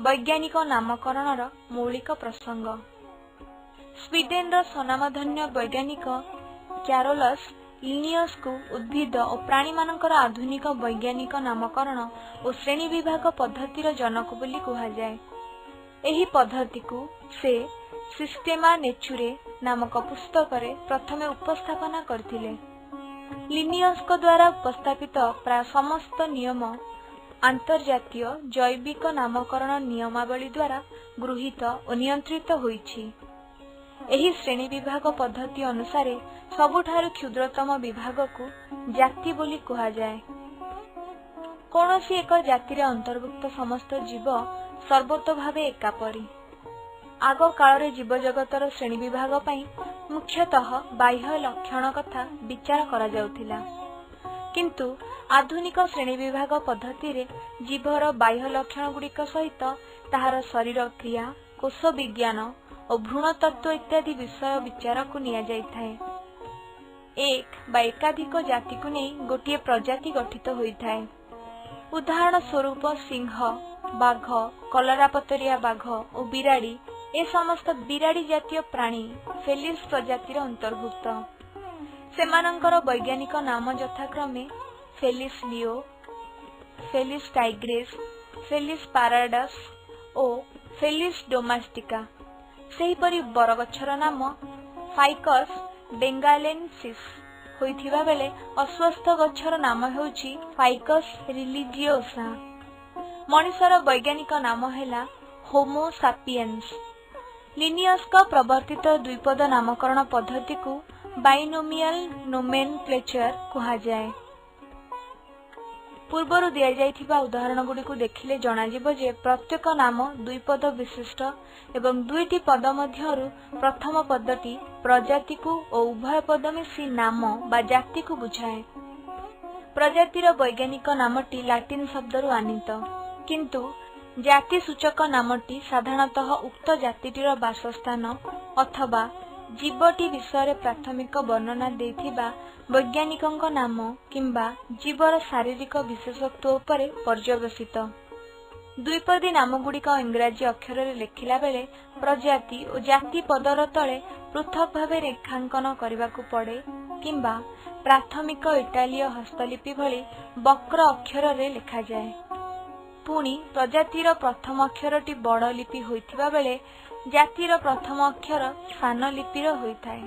ବୈଜ୍ଞାନିକ ନାମକରଣର ମୌଳିକ ପ୍ରସଙ୍ଗ। ସ୍ୱିଡେନର ସ୍ୱନାମଧନ୍ୟ ବୈଜ୍ଞାନିକ କ୍ୟାରୋଲସ୍ ଲିନିୟସଙ୍କୁ ଉଦ୍ଭିଦ ଓ ପ୍ରାଣୀମାନଙ୍କର ଆଧୁନିକ ବୈଜ୍ଞାନିକ ନାମକରଣ ଓ ଶ୍ରେଣୀବିଭାଗ ପଦ୍ଧତିର ଜନକ ବୋଲି କୁହାଯାଏ। ଏହି ପଦ୍ଧତିକୁ ସେ ସିଷ୍ଟେମା ନେଚୁରେ ନାମକ ପୁସ୍ତକରେ ପ୍ରଥମେ ଉପସ୍ଥାପନା କରିଥିଲେ। ଲିନିୟସଙ୍କ ଦ୍ୱାରା ଉପସ୍ଥାପିତ ପ୍ରାୟ ସମସ୍ତ ନିୟମ ଆନ୍ତର୍ଜାତୀୟ ଜୈବିକ ନାମକରଣ ନିୟମାବଳୀ ଦ୍ୱାରା ଗୃହୀତ ଓ ନିୟନ୍ତ୍ରିତ ହୋଇଛି। ଏହି ଶ୍ରେଣୀବିଭାଗ ପଦ୍ଧତି ଅନୁସାରେ ସବୁଠାରୁ କ୍ଷୁଦ୍ରତମ ବିଭାଗକୁ ଜାତି ବୋଲି କୁହାଯାଏ। କୌଣସି ଏକ ଜାତିରେ ଅନ୍ତର୍ଭୁକ୍ତ ସମସ୍ତ ଜୀବ ସର୍ବତୋଭାବେ ଏକାପରି। ଆଗ କାଳରେ ଜୀବଜଗତର ଶ୍ରେଣୀବିଭାଗ ପାଇଁ ମୁଖ୍ୟତଃ ବାହ୍ୟ ଲକ୍ଷଣ କଥା ବିଚାର କରାଯାଉଥିଲା। କିନ୍ତୁ ଆଧୁନିକ ଶ୍ରେଣୀବିଭାଗ ପଦ୍ଧତିରେ ଜୀବର ବାହ୍ୟ ଲକ୍ଷଣଗୁଡ଼ିକ ସହିତ ତାହାର ଶରୀର କ୍ରିୟା, କୋଷ ବିଜ୍ଞାନ ଓ ଭ୍ରୂଣତତ୍ତ୍ୱ ଇତ୍ୟାଦି ବିଷୟ ବିଚାରକୁ ନିଆଯାଇଥାଏ। ଏକ ବା ଏକାଧିକ ଜାତିକୁ ନେଇ ଗୋଟିଏ ପ୍ରଜାତି ଗଠିତ ହୋଇଥାଏ। ଉଦାହରଣ ସ୍ୱରୂପ ସିଂହ, ବାଘ, କଲରାପତରିଆ ବାଘ ଓ ବିରାଡ଼ି ଏ ସମସ୍ତ ବିରାଡ଼ି ଜାତୀୟ ପ୍ରାଣୀ ଫେଲିସ୍ ପ୍ରଜାତିର ଅନ୍ତର୍ଭୁକ୍ତ। ସେମାନଙ୍କର ବୈଜ୍ଞାନିକ ନାମ ଯଥାକ୍ରମେ Felis leo, Felis tigris, Felis pardus ଓ ଫେଲିସ୍ ଡୋମାଷ୍ଟିକା। ସେହିପରି ବରଗଛର ନାମ ଫାଇକସ୍ ବେଙ୍ଗାଲେନ୍ସିସ୍ ହୋଇଥିବା ବେଳେ ଅଶ୍ୱତ୍ଥ ଗଛର ନାମ ହେଉଛି ଫାଇକସ୍ ରିଲିଜିଓସା। ମଣିଷର ବୈଜ୍ଞାନିକ ନାମ ହେଲା ହୋମୋ ସାପିଏନ୍ସ। ଲିନିୟସଙ୍କ ପ୍ରବର୍ତ୍ତିତ ଦ୍ୱିପଦ ନାମକରଣ ପଦ୍ଧତିକୁ ବାଇନୋମିଆଲ ନୋମେନକ୍ଲେଚର କୁହାଯାଏ। ପୂର୍ବରୁ ଦିଆଯାଇଥିବା ଉଦାହରଣଗୁଡ଼ିକୁ ଦେଖିଲେ ଜଣାଯିବ ଯେ ପ୍ରତ୍ୟେକ ନାମ ଦ୍ୱିପଦ ବିଶିଷ୍ଟ ଏବଂ ଦୁଇଟି ପଦ ମଧ୍ୟରୁ ପ୍ରଥମ ପଦଟି ପ୍ରଜାତିକୁ ଓ ଉଭୟ ପଦ ମିଶି ନାମ ବା ଜାତିକୁ ବୁଝାଏ। ପ୍ରଜାତିର ବୈଜ୍ଞାନିକ ନାମଟି ଲାଟିନ୍ ଶବ୍ଦରୁ ଆନୀତ, କିନ୍ତୁ ଜାତିସୂଚକ ନାମଟି ସାଧାରଣତଃ ଉକ୍ତ ଜାତିଟିର ବାସସ୍ଥାନ ଅଥବା ଜୀବଟି ବିଷୟରେ ପ୍ରାଥମିକ ବର୍ଣ୍ଣନା ଦେଇଥିବା ବୈଜ୍ଞାନିକଙ୍କ ନାମ କିମ୍ବା ଜୀବର ଶାରୀରିକ ବିଶେଷତ୍ୱ ଉପରେ ପର୍ଯ୍ୟବସିତ। ଦ୍ୱିପଦୀ ନାମଗୁଡ଼ିକ ଇଂରାଜୀ ଅକ୍ଷରରେ ଲେଖିଲା ବେଳେ ପ୍ରଜାତି ଓ ଜାତି ପଦର ତଳେ ପୃଥକ୍ ଭାବେ ରେଖାଙ୍କନ କରିବାକୁ ପଡ଼େ କିମ୍ବା ପ୍ରାଥମିକ ଇଟାଲୀୟ ହସ୍ତଲିପି ଭଳି ବକ୍ର ଅକ୍ଷରରେ ଲେଖାଯାଏ। ପୁଣି ପ୍ରଜାତିର ପ୍ରଥମ ଅକ୍ଷରଟି ବଡ଼ ଲିପି ହୋଇଥିବା ବେଳେ ଜାତିର ପ୍ରଥମ ଅକ୍ଷର ସାନ ଲିପିର ହୋଇଥାଏ।